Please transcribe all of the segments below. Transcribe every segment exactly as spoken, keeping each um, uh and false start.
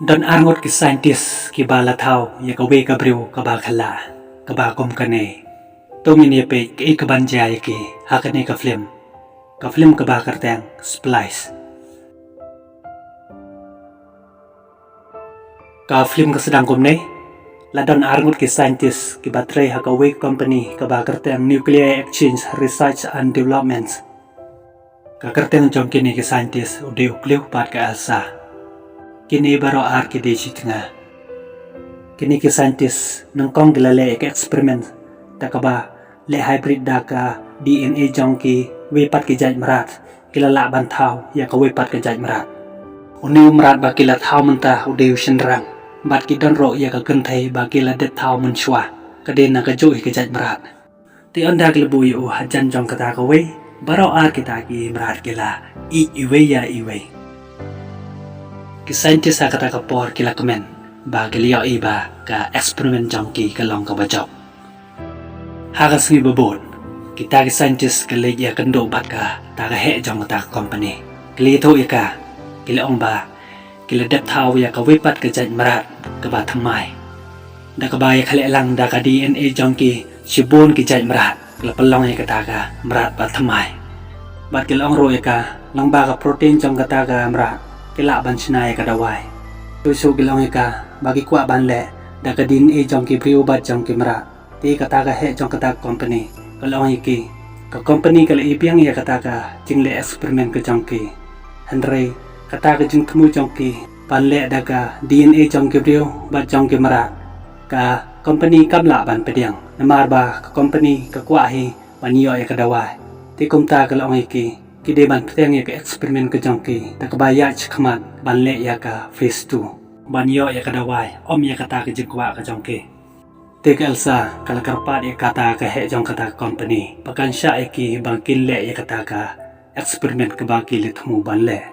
Don arngut ki scientist kiba la thaw ïa kawei ka briew kaba khyllah, kaba kum kane. To ngin ïa peit kaei kaban jia ïa ki ha kane ka film. Ka film kaba kyrteng Splice. Ka film ka sdang kumne. La don arngut ki scientist kiba trei ha kawei ka company kaba kyrteng Nuclear Exchange Research and Development. Ka kyrteng jong kine ki scientist u dei u Cliff bad ka Elsa. Kine baroh ar ki dei shi tnga. Kine ki scientist nyngkong ki la leh ïa ka experiment da kaba leh hybrid da ka D N A jong kiwei pat ki jait mrad, ki la lah ban thaw ïa kawei pat ka jait mrad. Une u mrad ba ki la thaw mynta u dei u shynrang, bad ki don ruh ïa ka kynthei ba ki la dep thaw mynshuwa, ka dei na kajuh hi ka jait mrad. Te ynda ki la buh ïa u hajan jong kata kawei, baroh ar kita ki mrad ki la ïeit iwei ïa iwei. Ki scientist ha kata ka por ki la kmen ba ki la ïohi ba ka experiment jong ki ka long kaba jop. Ha ka sngi ba bud, kita ki scientist ki leit ïakynduh bad kata ka heh jong kata ka company. Ki la ïathuh ïa ka, ki la ong ba ki la dep thaw ïa kawei pat ka jait mrad kaba thymmai. Da kaba ïakhleh lang da ka D N A jong ki shibun ki jait mrad, ki la pynlong ïa kata ka mrad ba thymmai. Bad ki la ong ruh ïa ka, lyngba ka protein jong kata ka mrad ki lah ban shna ïa ka dawai. Shuh shuh ki la ong ïa ka ba ki kwah ban leh da ka D N A jong ki briew bad jong ki mrad. Te kata ka heh jong kata ka company ka la ong ïa ki, ka company ka la ïa biang ïa kata ka jingleh experiment ka jong ki. Hynrei kata ka jingthmu jong ki ban leh da ka D N A jong ki briew bad jong ki mrad, ka company kam lah ban pdiang, namar ba ka company ka kwah hi ban ïoh ïa ka dawai. Te kumta ka la ong ïa ki, ki dei ban pdiang ïa ka experiment ka jong ki da kaba ïaid shakhmat ban leh ïa ka phase two, ban ïoh ïa ka dawai ym ïa kata ka jingkwah ka jong ki. Te ka Elsa ka la kyrpad ïa kata ka heh jong kata ka company ba kan shah ïa ki ba kin leh ïa kata ka experiment kaba ki la thmu ban leh.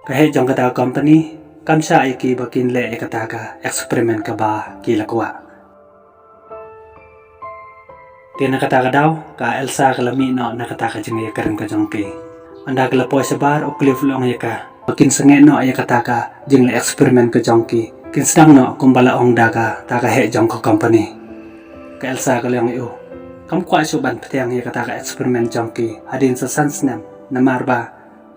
Ka heh jong kata ka company kam shah ïa ki ba kin leh ïa kata ka experiment kaba ki la kwah. Te na kata ka daw ka Elsa ka la mih noh na kata ka jingïakren ka jong ki. Ynda ka la poi shabar, u Cliff u la ong ïa ka ba kin sangeh noh ïa kata ka jingleh experiment ka jong ki. Kin sdang noh kumba la ong da kata ka heh jong ka company. Ka Elsa ka la ong ïa u, kam kwah shuh ban pdiang ïa kata ka experiment jong ki hadien sa san snem, namar ba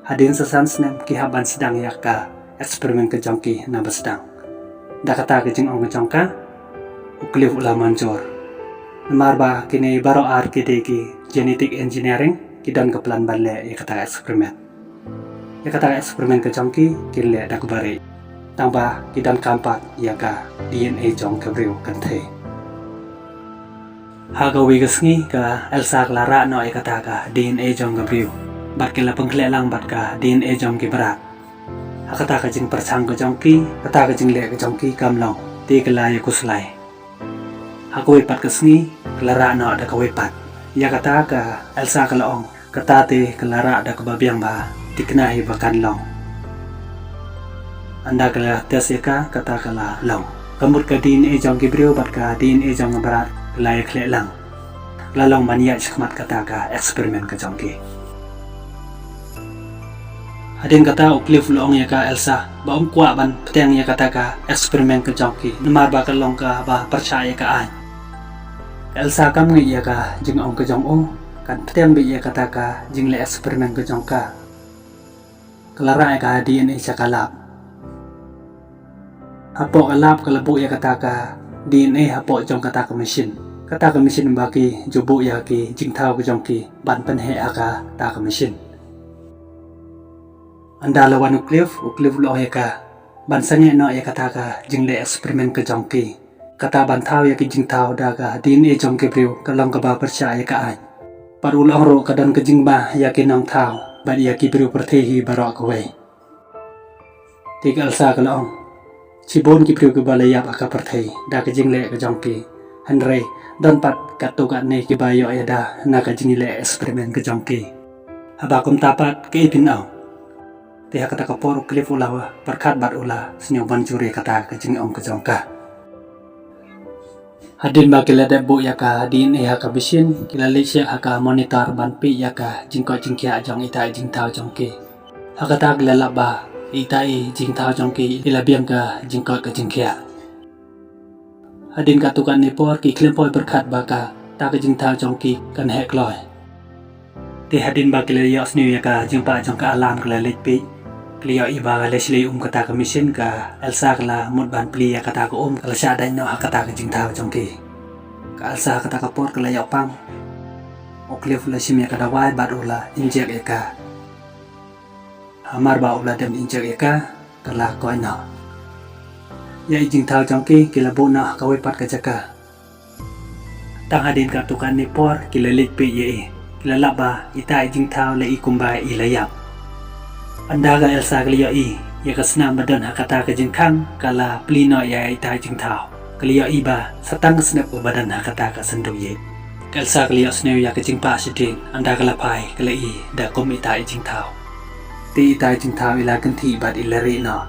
hadien sa san snem ki hap ban sdang ïa ka experiment ka jong ki na ba sdang. Da kata ka jingong ka jong ka, u Cliff u la mynjur. Namar ba kine baroh ar ki dei ki genetic engineering, ki don ka plan ban leh ïa kata ka experiment. Ïa kata ka experiment ka jong ki kin leh da kaba rieh, tang ba ki donkam pat ïa ka D N A jong ka briew kynthei. Ha kawei ka sngi ka Elsa ka la rah noh ïa kata ka D N A jong ka briew, bad ki la pynkhleh lang bad ka D N A jong ki mrad. Ha kata ka jingpyrshang ka jong ki, kata ka jingleh ka jong ki kam long, te ka la ïa khuslai. Ha kawei pat ka sngi ka la rah noh da kawei pat. Ïa kata ka Elsa ka la ong, kata te ka la rah da kaba biang ba thikna hi ba kan long. Ynda ka la test ïa ka, kata ka la long. Ka mut ka D N A jong ki briew bad ka D N A jong ki mrad ka la ïakhleh lang. Ka la long ban ïaid shakhmat kata ka experiment ka jong ki. Hadien kata u Cliff u la ong ïa ka Elsa ba um kwah ban pdiang ïa kata ka experiment ka jong ki, namar ba ka long kaba pyrshah ïa ka aiñ. Ka Elsa kam ngeit ïa ka jingong ka jong u, kan pdiang beit ïa kata ka jingleh experiment ka jong ka. Ka la rah ïa ka D N A sha ka lab. Hapoh ka lab ka la buh ïa kata ka D N A hapoh jong kata ka machine. Kata ka machine ba ki ju buh ïa ki jingthaw ka jong ki ban pynheh ha kata ka machine. Ynda la wan u Cliff, u Cliff u la ong ïa ka ban sangeh noh ïa kata ka jingleh experiment ka jong ki. Kata ban thaw ïa ki jingthaw da ka D N A jong ki briew ka long kaba pyrshah ïa ka aiñ. Bad u la ong ruh ka don ka jingma ïa ki nongthaw bad ïa ki briew pyrthei hi baroh kawei. Te ka Elsa ka la ong, shibun ki briew kiba la ïap ha ka pyrthei da ka jingleh ka jong ki. Hynrei don pat katto katne kiba ïoh ïada na ka jingleh experiment ka jong ki. Haba kumta pat kaei phin ong? Te ha kata ka por u Cliff u la pyrkhat bad u la sngewbha ban jur ïa kata ka jingong ka jong ka. Hadien ba ki la dep buh ïa ka D N A ha ka machine, ki la leit sha ka monitor ban peit ïa ka jingkoit jingkhiah jong ita i jingthaw jong ki. Ha kata ki la lap ba Ita i jingthaw jong ki i la biang ka jingkoit ka jingkhiah. Hadien katto katne por ki khlem poi pyrkhat ba kata ka jingthaw jong ki kan heh kloi. Te hadien ba ki la ïohsngew ïa ka jingpah jong ka alarm ka la leit peit, ki la ïohi ba la shlei um kata ka machine. Ka Elsa ka la mut ban plie ïa kata ka um, ka la shah dait noh ha kata ka jingthaw jong ki. Ka Elsa ha kata ka por ka la ïoh pang. U Cliff u la shim ïa ka dawai bad u la injek ïa ka. Hamar ba u la dem injek ïa ka, ka la koit noh. Ïa i jingthaw jong ki ki la buh noh ha kawei pat ka jaka. Tang hadien katto katne por ki la leit peit ïa i. Ki la lap ba ita i jingthaw la i kumba i la ïap. Ynda ka Elsa ka la ïohi ïa ka snam ba don ha kata ka jingkhang, ka la plie noh ïa ita i jingthaw. Ka la ïohi ba sa tang ka snep uba don ha kata ka synduh ïeit. Ka Elsa ka la ïohsngew ïa ka jingpah shadien, ynda ka la phai ka la i da kum ita i jingthaw. Te ita i jingthaw i la kynthih bad i la rieh noh.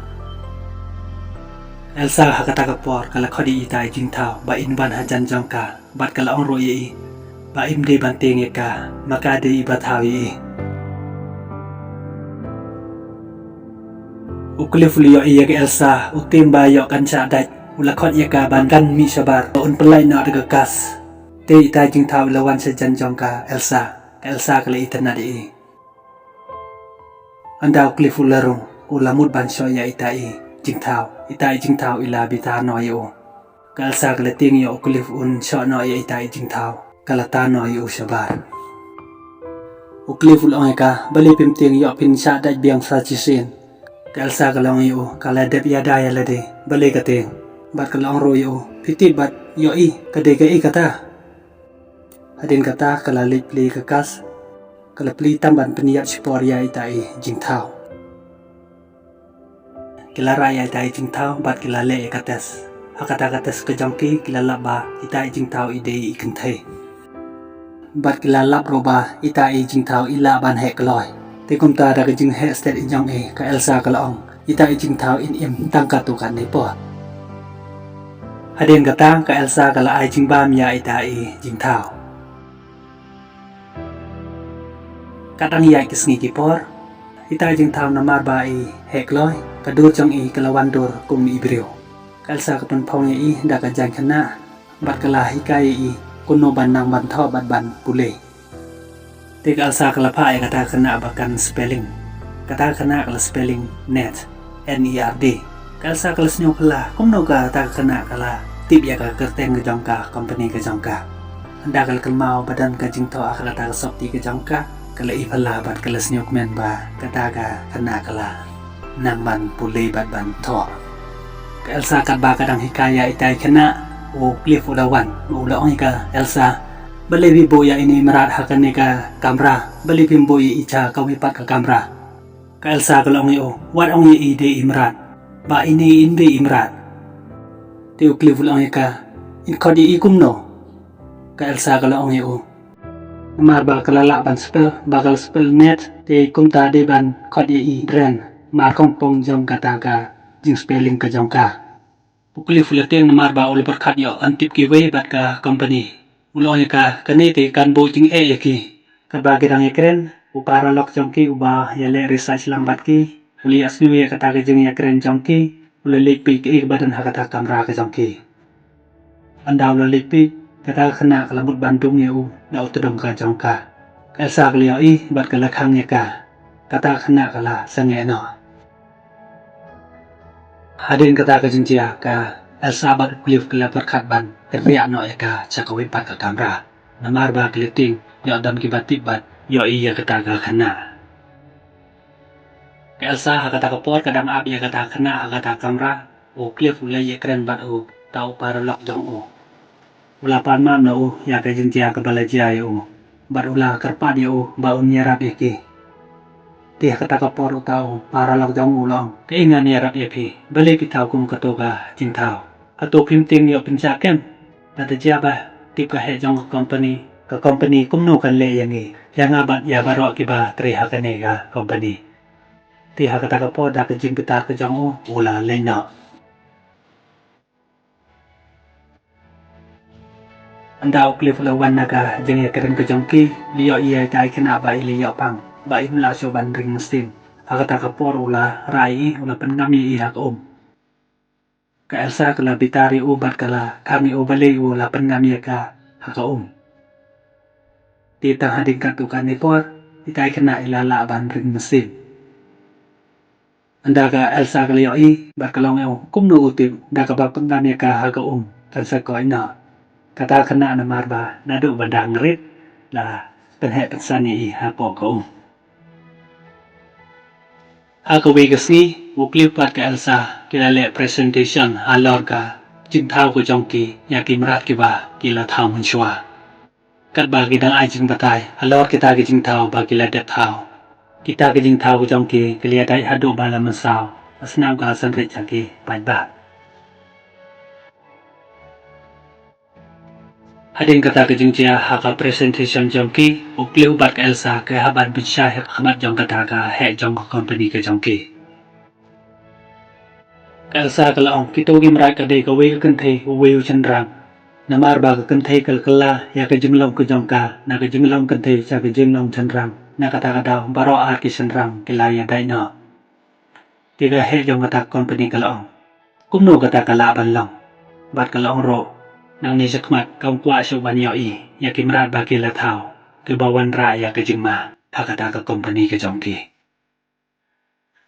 Elsa ha kata ka por ka la khot ïa ita i jingthaw ba in wan hajan jong ka, bad ka la ong ruh ïa i ba im dei ban tieng ïa ka, ma ka dei iba thaw ïa i. U Cliff u la ïohi ïa ka Elsa, u tieng ba ïoh kan shah dait, u la khot ïa ka ban gan mih shabar ba un pynlait noh da ka gas. Te ita i jingthaw i la wan shajan jong ka Elsa. Ka Elsa ka la itynnad ïa i. Ynda u Cliff u la rung, u la mut ban shoh ïa ita i jingthaw. Ita i jingthaw i la bitar noh ïa u. Ka Elsa ka la tieng ïa u Cliff un shoh noh ïa ita i jingthaw. Ka la tan noh ïa u shabar. U Cliff u la ong ïa ka, balei phim tieng, ïoh phin shah dait biang sa shisien. Ka Elsa ka la ong ïa u, ka la dep ïada ïa lade, balei ka tieng. Bad ka la ong ruh ïa u, phi tip bad ïohi ka dei kaei kata. Hadien kata ka la leit plie ka gas. Ka la plie tang ban pynïap shipor ïa ita i jingthaw. Ki la rah ïa ita i jingthaw bad ki la leh ïa ka test. Ha kata ka test ka jong ki, ki la lap ba ita i jingthaw i dei i kynthei. Bad ki la lap ruh ba ita i jingthaw i lah ban heh kloi. Te kumta da ka jingheh stet i jong i, ka Elsa ka la ong, ita i jingthaw in im tang katto katne por. Hadien kata ka Elsa ka la ai jingbam ïa ita i jingthaw. Katba ïaid ki sngi ki por, ita i jingthaw namar ba i heh kloi, ka dur jong i ka la wan dur kum i briew. Ka Elsa ka pynphong ïa i da ka jaiñ khynnah bad ka la hikai ïa i kumno ban nang ban thoh bad ban pule. Te ka Elsa ka la phah ïa kata ka khynnah ba kan spelling. Kata ka khynnah ka la spelling nerd. N E R D. Ka Elsa ka la sngewphylla kumno kata ka khynnah ka la tip ïa ka kyrteng ka jong ka, company ka jong ka. Ynda ka la kynmaw ba don ka jingthoh ha kata ka sopti ka jong ka, ka la iphylla bad ka la sngewkmen ba kata ka khynnah ka la nang ban pule bad ban thoh. Ka Elsa katba ka dang hikai ïa ita i khynnah, u Cliff u la wan, u la ong ïa ka Elsa, balei phi buh ïa ine i mrad ha kane ka kamra, balei phim buh ïa i sha kawei pat ka kamra. Ka Elsa ka la ong ïa u, wat ong ïa i dei i mrad. Ba ine in dei i mrad. Te u Cliff u la ong ïa ka, in khot ïa i kumno. Ka Elsa ka la ong ïa u, namar ba ka la lah ban spell, ba ka la spell nerd, te kumta dei ban khot ïa i Dren. Mar kongpong jong kata ka jingspelling ka jong ka. U Cliff u la tieng namar ba u la pyrkhat ïoh ban tip kiwei bad ka company. U la ong ïa ka, kane te kan buh jingeh ïa ki. Katba ki dang ïakren, u paralok jong ki uba ïaleh research lang bad ki, u la ïohsngew ïa kata ka jingïakren jong ki, u la leit peit kaei kaba don ha kata ka kamra ka jong ki. Ynda u la leit peit, kata ka khynnah ka la mut ban dung ïa u da u tdong ka jong ka. Ka Elsa ka la ïohi bad ka la khang ïa ka. Kata ka khynnah ka la sangeh noh. Hadien kata ka jingjia, ka Elsa bad u Cliff ki la pyrkhat ban kynriah noh ïa ka sha kawei pat ka kamra. Namar ba ki la tieng ïoh don kiba tip bad ïohi ïa kata ka khynnah. Ka Elsa ha kata ka por ka dang ap ïa kata ka khynnah ha kata ka kamra. U Cliff u la ïakren bad uta u paralok jong u. U la pan map na u ïa ka jingjia kaba la jia ïa u. Bad u la kyrpad ïa u ba un ïarap ïa ki. Te ha kata ka por uta u paralok jong u u la ong, kaei ngan ïarap ïa phi, balei phi thaw kum kato ka jingthaw. Hato phim tieng ïoh pynshah kem? Lada jia ba tip ka heh jong ka company, ka company kumno kan leh ïa ngi, ïa nga bad ïa baroh kiba trei ha kane ka company. Te ha kata ka por da ka jingbitar ka jong u, u la leit noh. Ynda u Cliff u la wan na ka jingïakren ka jong ki, u la ïohi ïa ita i khynnah ba i la ïoh pang, ba im lah shuh ban ring mynsiem. Ha kata ka por u la rah ïa i, u la pynngam ïa i ha ka um. Ka Elsa ka la bitar ïa u bad ka la khang ïa u balei u la pynngam ïa ka ha ka um. Te tang hadien katto katne por, ita i khynnah i la lah ban ring mynsiem. Ynda ka Elsa ka la ïohi bad ka la ong ïa u, kumno u tip da kaba pynngam ïa ka ha ka um kan sa koit noh. Kata ka khynnah namar ba naduh ba dang rit la pynheh pynsan ïa i hapoh ka um. Ha kawei ka sngi, u Cliff bad ka Elsa ki la leh presentation halor ka jingthaw ka jong ki ïa ki mrad kiba ki la thaw mynshuwa. Katba ki dang ai jingbatai halor kita ki jingthaw ba ki la dep thaw, kita ki jingthaw ka jong ki ki la ïadait haduh ba la mynsaw, ka snam ka la sngewrit ïa ki paidbah. Hadien kata ka jingjia ha ka presentation jong ki, u Cliff bad ka Elsa ki hap ban pynshai ha khmat jong kata ka heh jong ka company ka jong ki. Ka Elsa ka la ong, kito ki mrad ka dei kawei ka kynthei, uwei u shynrang. Namar ba ka kynthei ka la kylla ïa ka jinglong ka jong ka na ka jinglong kynthei sha ka jinglong shynrang. Na kata ka daw baroh ar ki shynrang ki la ïadait noh. Te ka heh jong kata ka company ka la ong, kumno kata ka lah ban long? Bad ka la ong ruh, nangne shakhmat kam kwah shuh ban ïohi ïa ki mrad ba ki la thaw kiba wanrah ïa ka jingma ha kata ka company ka jong ki.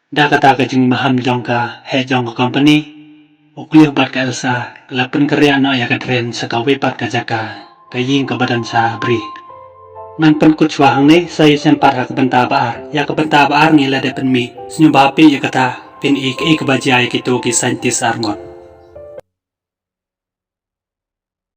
Da kata ka jingmaham jong ka heh jong ka company, u Cliff bad ka Elsa ki la pynkynriah noh ïa ka train sha kawei pat ka jaka, ka ïing kaba don sha bri. Ngan pynkut shuwa hangne, sa ïashem pat ha ka bynta ba ar. Ïa ka bynta ba ar ngi la dep pynmih. Sngewbha peit ïa kata, phin i kaei kaba jia ïa kito ki scientist arngut.